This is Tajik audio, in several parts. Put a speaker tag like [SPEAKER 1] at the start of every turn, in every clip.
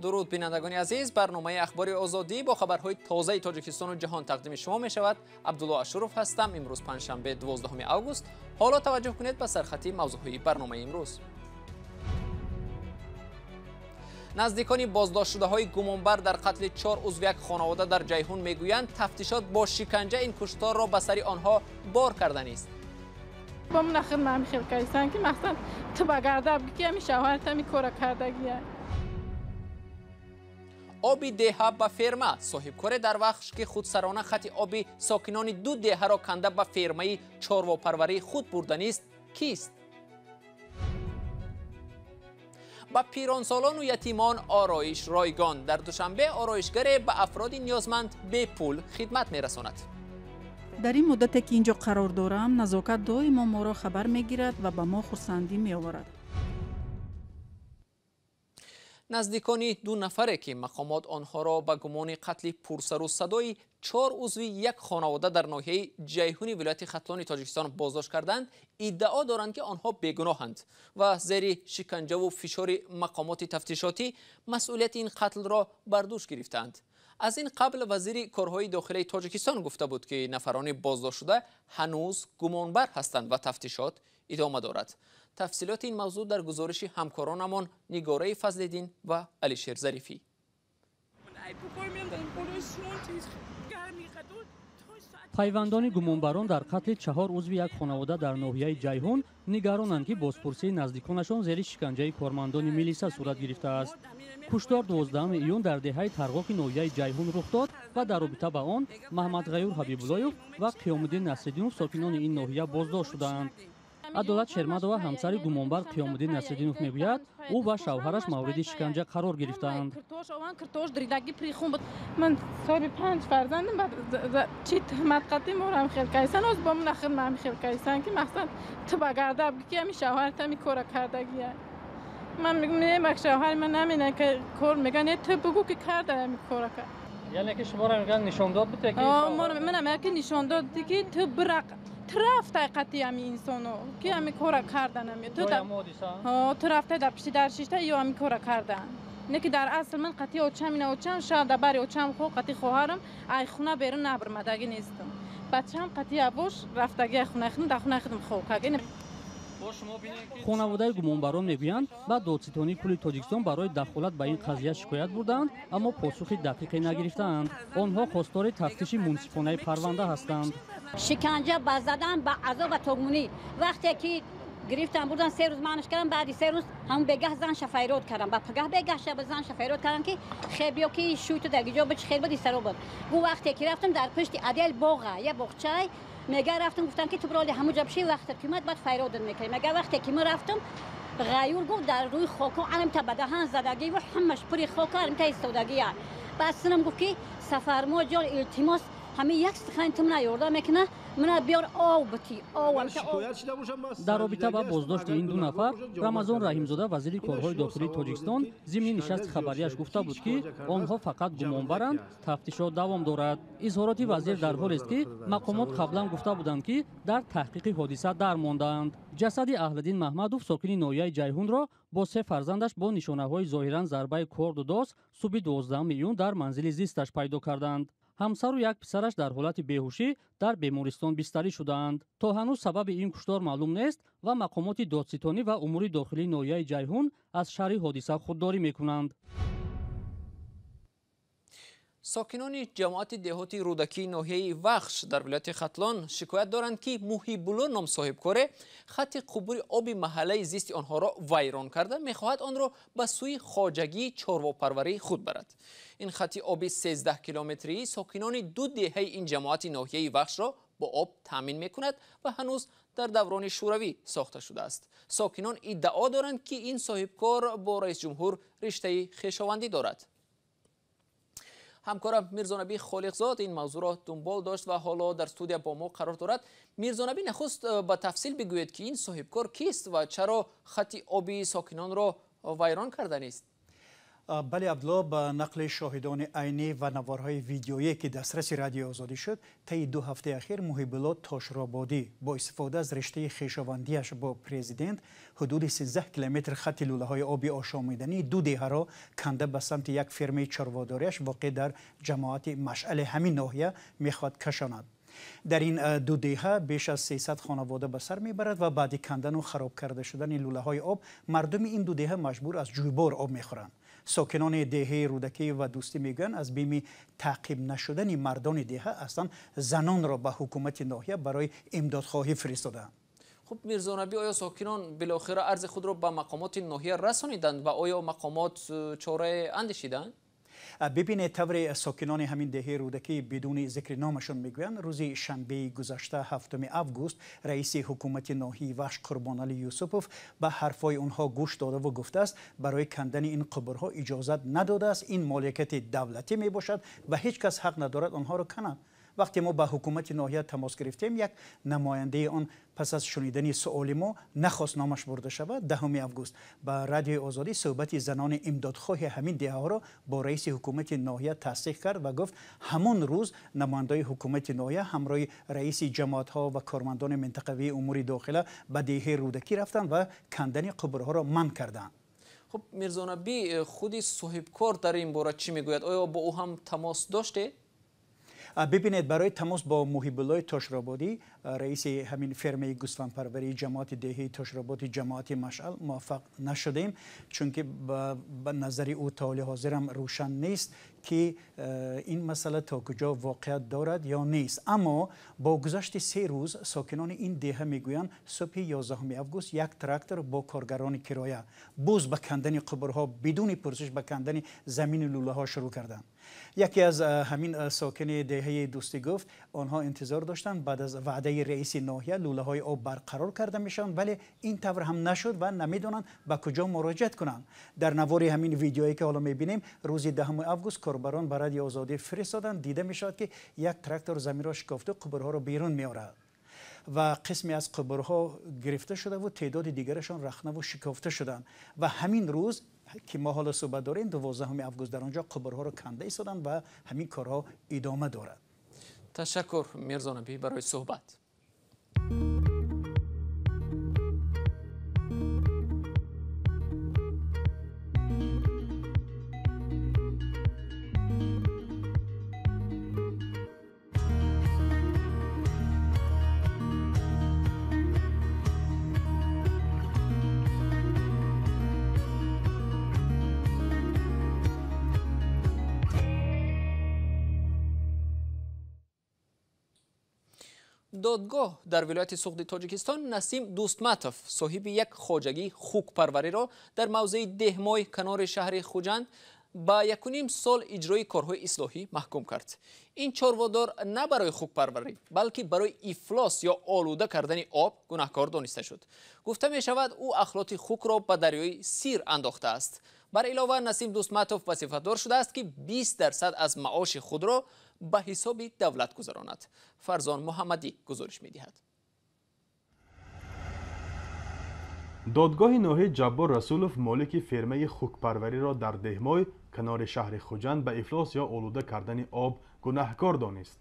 [SPEAKER 1] Дуруд бинандагони азиз, барномаи Ахбори Озодӣ бо хабарҳои тозаи Тоҷикистону ҷаҳон тақдими шумо мешавад. Абдулло Ашуров ҳастам. Имрӯз панҷшанбе, 12 август. Ҳоло таваҷҷӯҳ кунед ба сархати мавзӯъҳои барномаи имрӯз. Наздикони боздоштшудаҳои гумонбар дар қатли 4 узви як хонавода дар Ҷайҳун мегӯянд, тафтишот бо шиканҷа ин кушторро ба сари онҳо бор карданист.
[SPEAKER 2] Бо ман ман хел кайсан ки мақсад ту ба гарда бигӣ ки ҳами шавҳарат ҳами кора кардагия.
[SPEAKER 1] Оби деҳа ба ферма. Соҳибкоре дар вахш ки худсарона хати оби сокинони ду деҳаро канда ба фермаи чорвопарварии худ бурданист кист? Ба пиронсолону ятимон ороиш ройгон. Дар Душанбе ороишгаре ба афроди ниёзманд бепул хидмат мерасонад.
[SPEAKER 3] Дар ин муддате ки ин ҷо қарор дорам, Назокат доимо моро хабар мегирад ва ба мо хурсандӣ меоварад.
[SPEAKER 1] Наздикони ду нафаре ки мақомот онҳоро ба гумони қатли пурсару садои 4 узви як хонавода дар ноҳияи Ҷайҳуни вилояти Хатлони Тоҷикистон боздошт карданд, иддао доранд, ки онҳо бегуноҳанд ва зери шиканҷаву фишори мақомоти тафтишотӣ масъулияти ин қатлро бар дӯш гирифтаанд. Аз ин қабл вазири корҳои дохилаи Тоҷикистон гуфта буд, ки нафарони боздоштшуда ҳанӯз гумонбар ҳастанд ва тафтишот идома дорад. Тафсилоти ин мавзӯъ дар гузориши ҳамкоронамон Нигораи Фазлиддин ва Алишер Зарифӣ.
[SPEAKER 4] Пайвандони гумонбарон дар қатли 4 узви як хонавода дар ноҳияи Ҷайҳун нигаронанд, ки бозпурсии наздиконашон зери шиканҷаи кормандони милиса сурат гирифтааст. Куштор 12 июн дар деҳаи Тарғоқи ноҳияи Ҷайҳун рух дод ва дар робита ба он Маҳмадғаюр Ҳабибуллоев ва Қиёмуддин Насриддинов, сокинони ин ноҳия, боздошт шудаанд. Адолат Шермадова, ҳамсари гумонбар Қиёмуддин Насриддинов, мегӯяд, ӯ ва шавҳараш мавриди шиканҷа қарор гирифтаанд.
[SPEAKER 2] Ман соҳиби 5 фарзандам, чӣ туҳмат қатӣ морам хел кайсан, оз бо ман хел ман хел кайсан ки мақсад ту ба гарда бигӣ ки ҳами шавҳарат ҳами кора кардагия. Ман мегӯм не, мак шавҳари ман намена ки кор мегӯяд, не ту бигӯ ки карда ҳами кора кард.
[SPEAKER 4] Яъне ки шуморо мегӯянд нишондод бите ки
[SPEAKER 2] манам яке нишондод ки ту бирақ ту рафтай қатъи ҳами инсоно ки ҳами кора кардан ами ту рафтай дар пишти дар шишта ё ҳами кора кардан. Не ки дар асл ман қатъи очам ина очам шаб дар бари очам хо қатъи хоҳарам ай хона берун набармадагӣ нестам. Бачам қатъи абош рафтагӣ ай хонаи худам дар хонаи худам хоб кард.
[SPEAKER 4] Хонаводаи гумонбарон мегӯянд, ба додситонии кулли Тоҷикистон барои дахолат ба ин қазия шикоят бурдаанд, аммо посухи дақиқе нагирифтаанд. Онҳо хостори тафтиши мунсифонаи парванда ҳастанд.
[SPEAKER 5] Шиканҷа ба задан, ба азоб ва тогмунӣ. Вақте ки гирифтан бурдан, 3 рӯз манаш кардам, баъди 3 рӯз ҳамун бегаҳ зан шафайрод кардам. Ба пагаҳ бегаҳ шаба зан шафайрод кардам, ки хеб ё ки шӯйту дар гиҷо бич хел буд, саро буд. Гу вақте ки рафтам дар пушти адел боға, я боғчай, мега рафтам, гуфтам ки ту бироли ҳамун ҷо биши, вақте ки омад баъд файродат мекардем. Мега вақте ки ман рафтам, Ғаюр гуфт дар рӯи хоко аламта ба даҳан задагӣ ва ҳамаш пури хока аламта истодагия. Баъд синам гуфт ки Сафармо ҷон, илтимос, ҳамин як сухан ту мана ёрдам мекуна, мана биёр об бити, об.
[SPEAKER 4] Дар робита ба боздошти ин ду нафар Рамазон Раҳимзода, вазири корҳои дохилии Тоҷикистон, зимни нишасти хабарияш гуфта буд, ки онҳо фақат гумонбаранд, тафтишот давом дорад. Изҳороти вазир дар ҳолест, ки мақомот қаблан гуфта буданд, ки дар таҳқиқи ҳодиса дармондаанд. Ҷасади Аҳлиддин Маҳмадов, сокини ноҳияи Ҷайҳунро бо 3 фарзандаш бо нишонаҳои зоҳиран зарбаи корду дос субҳи 12 июн дар манзили зисташ пайдо карданд. Ҳамсару як писараш дар ҳолати беҳушӣ дар бемористон бистарӣ шудаанд. То ҳанӯз сабаби ин куштор маълум нест ва мақомоти додситонӣ ва умури дохилии ноҳияи Ҷайҳун аз шарҳи ҳодиса худдорӣ мекунанд.
[SPEAKER 1] Сокинони ҷамоати деҳоти Рӯдакии ноҳияи Вахш дар вилояти Хатлон шикоят доранд, ки Муҳибулло ном соҳибкоре хати қубури оби маҳаллаи зисти онҳоро вайрон карда мехоҳад онро ба сӯи хоҷагии чорвопарварии худ барад. Ин хати оби 13 километрии сокинони ду деҳаи ин ҷамоати ноҳияи Вахшро бо об таъмин мекунад ва ҳанӯз дар даврони шӯравӣ сохта шудааст. Сокинон иддао доранд, ки ин соҳибкор бо раисҷумҳур риштаи хешовандӣ дорад. Ҳамкорам Мирзонаби Холиқзод ин мавзӯъро дунбол дошт ва ҳоло дар студия бо мо қарор дорад. Мирзонаби, нахуст ба тафсил бигӯед, ки ин соҳибкор кист ва чаро хати оби сокинонро вайрон карданист?
[SPEAKER 6] Бале Абдулло, ба нақли шоҳидони айнӣ ва наворҳои видеоие ки дастраси Радиои Озодӣ шуд, таи 2 ҳафтаи ахир Муҳибулло Тошрободӣ бо истифода аз риштаи хешовандиаш бо президент ҳудуди 13 километр хатти лӯлаҳои оби ошомидании 2 деҳаро канда ба самти як фермаи чорводориаш воқеъ дар ҷамоати Машъали ҳамин ноҳия мехоҳад кашонад. Дар ин 2 деҳа беш аз 300 хонавода ба сар мебарад ва баъди кандану хароб карда шудани лӯлаҳои об мардуми ин 2 деҳа маҷбур аз ҷӯйбор об мехӯранд. Сокинони деҳаи Рӯдакӣ ва Дӯстӣ мегӯянд, аз бими таъқиб нашудани мардони деҳа аслан занонро ба ҳукумати ноҳия барои имдодхоҳӣ фиристодаанд.
[SPEAKER 1] Хуб, Мирзонабӣ, оё сокинон билохира арзи худро ба мақомоти ноҳия расониданд ва оё мақомот чорае андешиданд?
[SPEAKER 6] Бибинед, тавре сокинони ҳамин деҳаи Рӯдакӣ бидуни зикри номашон мегӯянд, рӯзи шанбеи гузашта 7 август раиси ҳукумати ноҳияи Вахш Қурбоналӣ Юсупов ба ҳарфҳои онҳо гӯш додаву гуфтааст, барои кандани ин қубурҳо иҷозат надодааст, ин моликияти давлатӣ мебошад ва ҳеҷ кас ҳақ надорад онҳоро канад. Вақте мо ба ҳукумати ноҳия тамос гирифтем, як намояндаи он пас аз шунидани суоли мо нахост номаш бурда шавад. 10 август ба Радиои Озодӣ суҳбати занони имдодхоҳи ҳамин деҳаҳоро бо раиси ҳукумати ноҳия тасдиқ кард ва гуфт, ҳамон рӯз намояндаи ҳукумати ноҳия ҳамроҳи раиси ҷамоатҳо ва кормандони минтақавии умури дохила ба деҳаи Рӯдакӣ рафтанд ва кандани қубурҳоро манъ карданд.
[SPEAKER 1] Хуб, Мирзонабӣ, худи соҳибкор дар ин бора чӣ мегӯяд? Оё бо ӯ ҳам тамос доштед?
[SPEAKER 6] Бибинед, барои тамос бо Муҳибуллои Тошрободӣ, раиси ҳамин фермаи гӯсфандпарварии ҷамоати деҳаи Тошрободи ҷамоати Машъал муваффақ нашудем, чунки ба назари ӯ то ҳоли ҳозирам рӯшан нест ки ин масъала то куҷо воқеият дорад ё нест. Аммо бо гузашти 3 рӯз сокинони ин деҳа мегӯянд, субҳи 11 август як трактор бо коргарони кироя боз ба кандани қубурҳо бидуни пурсиш ба кандани замини лӯлаҳо шурӯъ карданд. Яке аз ҳамин сокини деҳаи Дӯстӣ гуфт, онҳо интизор доштанд баъд аз ваъдаи раиси ноҳия лӯлаҳои об барқарор карда мешаванд, вале ин тавр ҳам нашуд ва намедонанд ба куҷо муроҷиат кунанд. Дар навори ҳамин видеое ки ҳоло мебинем, рӯзи 10 август корбарон ба Радиои Озодӣ фиристоданд, дида мешавад ки як трактор заминро шикофту қубурҳоро берун меорад ва қисме аз қубурҳо гирифта шудаву теъдоди дигарашон рахнаву шикофта шуданд. Ва ҳамин рӯз ки мо ҳоло суҳбат дорем, 12 август, дар он ҷо қубурҳоро канда истоданд ва ҳамин корҳо идома дорад.
[SPEAKER 1] Ташаккур, Мирзонабӣ, барои суҳбат. Додгоҳ дар вилояти Суғди Тоҷикистон Насим Дӯстматов, соҳиби як хоҷагии хукпарвариро дар мавзеи Деҳмой канори шаҳри Хуҷанд ба 1,5 сол иҷрои корҳои ислоҳӣ маҳкум кард. Ин чорводор на барои хукпарварӣ, балки барои ифлос ё олуда кардани об гунаҳкор дониста шуд. Гуфта мешавад, ӯ ахлоти хукро ба дарёи Сир андохтааст. Бар илова, Насим Дӯстматов вазифадор шудааст, ки 20% аз маоши худро ба ҳисоби давлат гузаронад. Фарзон Муҳаммадӣ гузориш медиҳад.
[SPEAKER 7] Додгоҳи ноҳияи Ҷаббор Расулов молики фермаи хукпарвариро дар Деҳмой канори шаҳри Хуҷанд ба ифлос ё олуда кардани об гунаҳкор донист.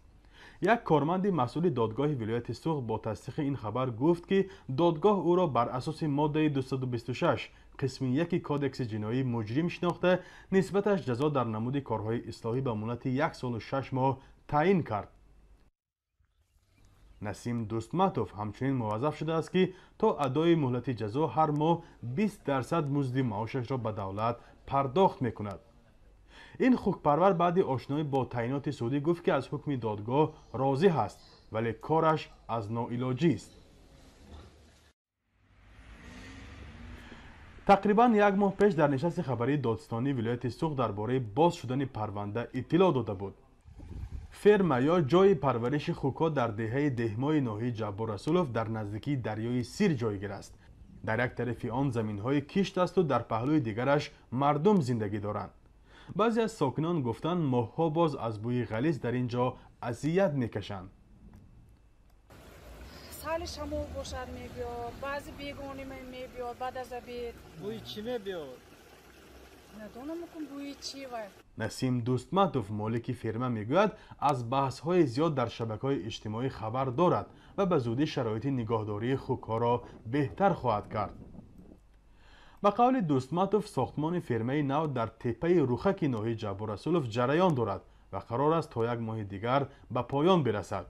[SPEAKER 7] Як корманди масъули додгоҳи вилояти Суғд бо тасдиқи ин хабар гуфт, ки додгоҳ ӯро бар асоси моддаи 226 қисми 1 кодекси ҷиноӣ муҷрим шинохта, нисбаташ ҷазо дар намуди корҳои ислоҳӣ ба муҳлати 1 солу 6 моҳ таъин кард. Насим Дӯстматов ҳамчунин муваззаф шудааст, ки то адои муҳлати ҷазо ҳар моҳ 20% музди маошашро ба давлат пардохт мекунад. Ин хукпарвар баъди ошноӣ бо таъиноти судӣ гуфт, ки аз ҳукми додгоҳ розӣ ҳаст, вале кораш аз ноилоҷист. Тақрибан як моҳ пеш дар нишасти хабарии додстонии вилояти Суғд дар бораи боз шудани парванда иттилоъ дода буд. Ферма ё ҷойи парвариши хукҳо дар деҳаи Деҳмои ноҳияи Ҷаббор Расулов дар наздикии дарёи Сир ҷойгир аст. Дар як тарафи он заминҳои кишт асту дар паҳлӯи дигараш мардум зиндагӣ доранд. Баъзе аз сокинон гуфтанд, моҳҳо боз аз бӯи ғализ дар ин ҷо азият мекашанд.
[SPEAKER 2] Сали шамол бошад мебиёд, баъзи бегони мебиёд, баъд аз обед.
[SPEAKER 8] Бӯи чӣ мебиёд?
[SPEAKER 7] Насим Дӯстматов, молики ферма, мегӯяд, аз баҳсҳои зиёд дар шабакаҳои иҷтимоӣ хабар дорад ва ба зудӣ шароити нигоҳдории хукҳоро беҳтар хоҳад кард. Ба қавли Дӯстматов, сохтмони фермаи нав дар теппаи Рухаки ноҳияи Ҷаббор Расулов ҷараён дорад ва қарор аст то як моҳи дигар ба поён бирасад.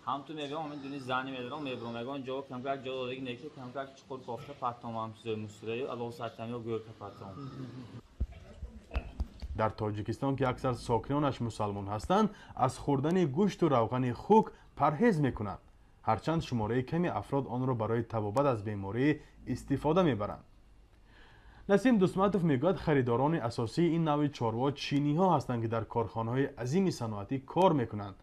[SPEAKER 8] Ҳам ту мегӯям, ҳамин дуни зани медорам, мебурам, ягон ҷо камкак ҷо додаги неки, камкак чуқур кофта партом, ҳам чизои мусурею алов сартам ё гӯрка партом.
[SPEAKER 7] Дар Тоҷикистон, ки аксар сокинонаш мусалмон ҳастанд, аз хӯрдани гӯшту равғани хук парҳез мекунанд. Ҳарчанд шумораи ками афрод онро барои табобат аз беморӣ истифода мебаранд. Насим Дӯстматов мегӯяд, харидорони асосии ин навъи чорво чиниҳо ҳастанд, ки дар корхонаҳои азими саноатӣ кор мекунанд.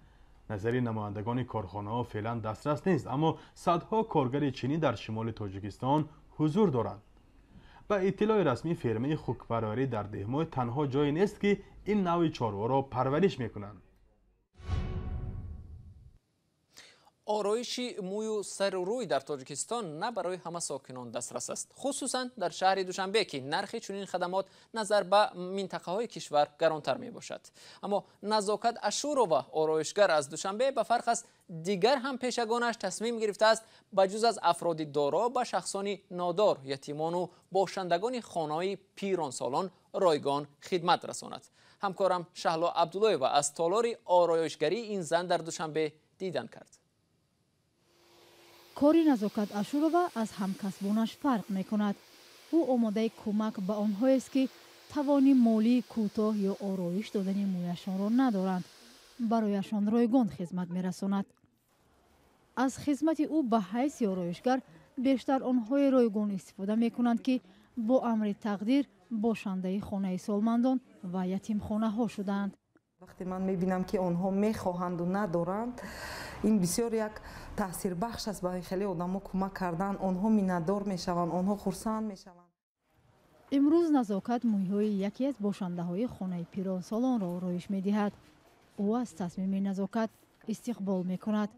[SPEAKER 7] Назари намояндагони корхонаҳо феълан дастрас нест, аммо садҳо коргари чинӣ дар шимоли Тоҷикистон ҳузур доранд. Ба иттилои расмӣ, фермаи хукпарварӣ дар Деҳмой танҳо ҷое нест, ки ин навъи чорворо парвариш мекунанд.
[SPEAKER 1] Ороиши мӯю сару рӯй дар Тоҷикистон на барои ҳама сокинон дастрас аст, хусусан дар шаҳри Душанбе, ки нархи чунин хадамот назар ба минтақаҳои кишвар гаронтар мебошад. Аммо Назокат Ашурова, ороишгар аз Душанбе, ба фарқ аз дигар ҳампешагонаш тасмим гирифтааст ба ҷуз аз афроди доро ба шахсони нодор, ятимону бошандагони хонаҳои пиронсолон ройгон хидмат расонад. Ҳамкорам Шаҳло Абдуллоева аз толори ороишгарии ин зан дар Душанбе дидан кард.
[SPEAKER 9] Кори Назокат Ашурова аз ҳамкасбонаш фарқ мекунад. Ӯ омодаи кӯмак ба онҳоест, ки тавони молии кӯтоҳ ё ороиш додани мӯяшонро надоранд. Барояшон ройгон хизмат мерасонад. Аз хизмати ӯ ба ҳайси ороишгар бештар онҳое ройгон истифода мекунанд, ки бо амри тақдир бошандаи хонаи солмандон ва ятимхонаҳо шудаанд.
[SPEAKER 10] Вақте ман мебинам, ки онҳо мехоҳанду надоранд, ин бисёр як таъсирбахш аст. Ба хеле одамо кӯмак кардан, онҳо миннатдор мешаванд, онҳо хурсанд мешаванд.
[SPEAKER 9] Имрӯз Назокат мӯйҳои яке аз бошандаҳои хонаи пиронсолонро ороиш медиҳад. Ӯ аз тасмими Назокат истиқбол мекунад.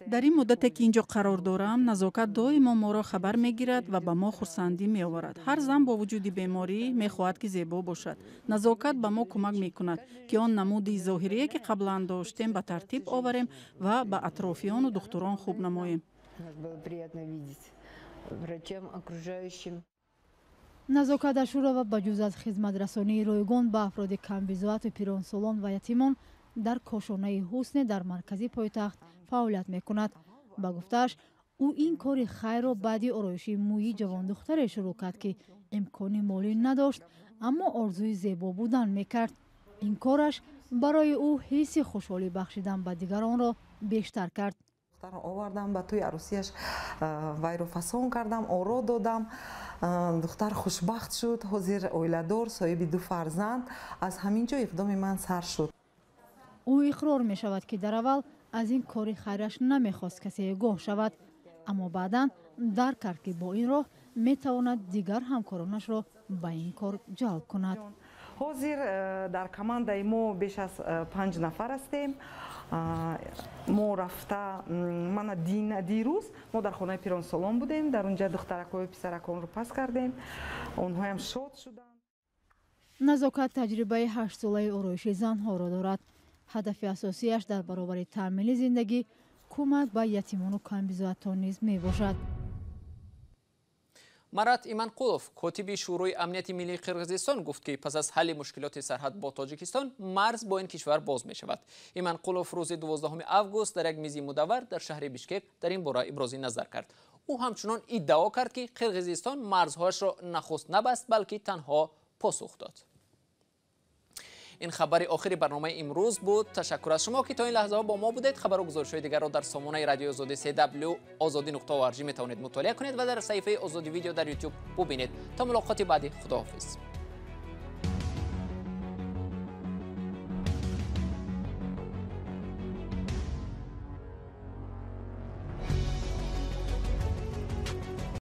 [SPEAKER 3] Дар ин муддате, ки ин ҷо қарор дорам, Назокат доимо моро хабар мегирад ва ба мо хурсандӣ меоварад. Ҳар зан бо вуҷуди беморӣ мехоҳад, ки зебо бошад. Назокат ба мо кӯмак мекунад, ки он намуди зоҳирие, ки қаблан доштем, ба тартиб оварем ва ба атрофиёну духтурон хуб намоем.
[SPEAKER 9] Назокат Ашурова ба ҷуз аз хизматрасонии ройгон ба афроди камбизоату пиронсолон ва ятимон дар кошонаи ҳусне дар маркази пойтахт фаъолият мекунад. Ба гуфтааш, ӯ ин кори хайрро баъди ороиши мӯйи ҷавондухтаре шурӯъ кард, ки имкони молӣ надошт, аммо орзуи зебо будан мекард. Ин кораш барои ӯ ҳисси хушҳолӣ бахшидан ба дигаронро бештар кард.
[SPEAKER 10] Овардам ба тӯи арӯсияш, вайро фасон кардам, оро додам. Духтар хушбахт шуд, ҳозир оиладор, соҳиби ду фарзанд. Аз ҳамин ҷо иқдоми ман сар шуд.
[SPEAKER 9] Ӯ иқрор мешавад, ки дар аввал аз ин кори хайраш намехост касе огоҳ шавад, аммо баъдан дарк кард, ки бо ин роҳ метавонад дигар ҳамкоронашро ба ин кор ҷалб кунад.
[SPEAKER 10] Ҳозир дар командаи мо беш аз 5 нафар ҳастем. Мо рафта мана дирӯз мо дар хонаи пиронсолон будем, дар унҷа духтаракҳою писараконро пас кардем, онҳоям шод шуданд.
[SPEAKER 9] Назокат таҷрибаи 8-солаи ороиши занҳоро дорад. Ҳадафи асосияш дар баробари таъмини зиндагӣ кӯмак ба ятимону камбизоатон низ мебошад.
[SPEAKER 1] Марат Иманқулов, котиби Шӯрои амнияти миллии Қирғизистон, гуфт, ки пас аз ҳалли мушкилоти сарҳад бо Тоҷикистон марз бо ин кишвар боз мешавад. Иманқулов рӯзи 12 август дар як мизи мудаввар дар шаҳри Бишкек дар ин бора ибрози назар кард. Ӯ ҳамчунон иддао кард, ки Қирғизистон марзҳояшро нахуст набаст, балки танҳо посух дод. Ин хабари охири барномаи имрӯз буд. Ташаккур аз шумо, ки то ин лаҳзаҳо бо мо будед. Хабару гузоришҳои дигарро дар сомонаи радиои Озодӣ cw ozodi.org метавонед мутолиа кунед ва дар саҳифаи Озодӣ видео дар YouTube бубинед. То мулоқоти баъдӣ, худоҳофиз.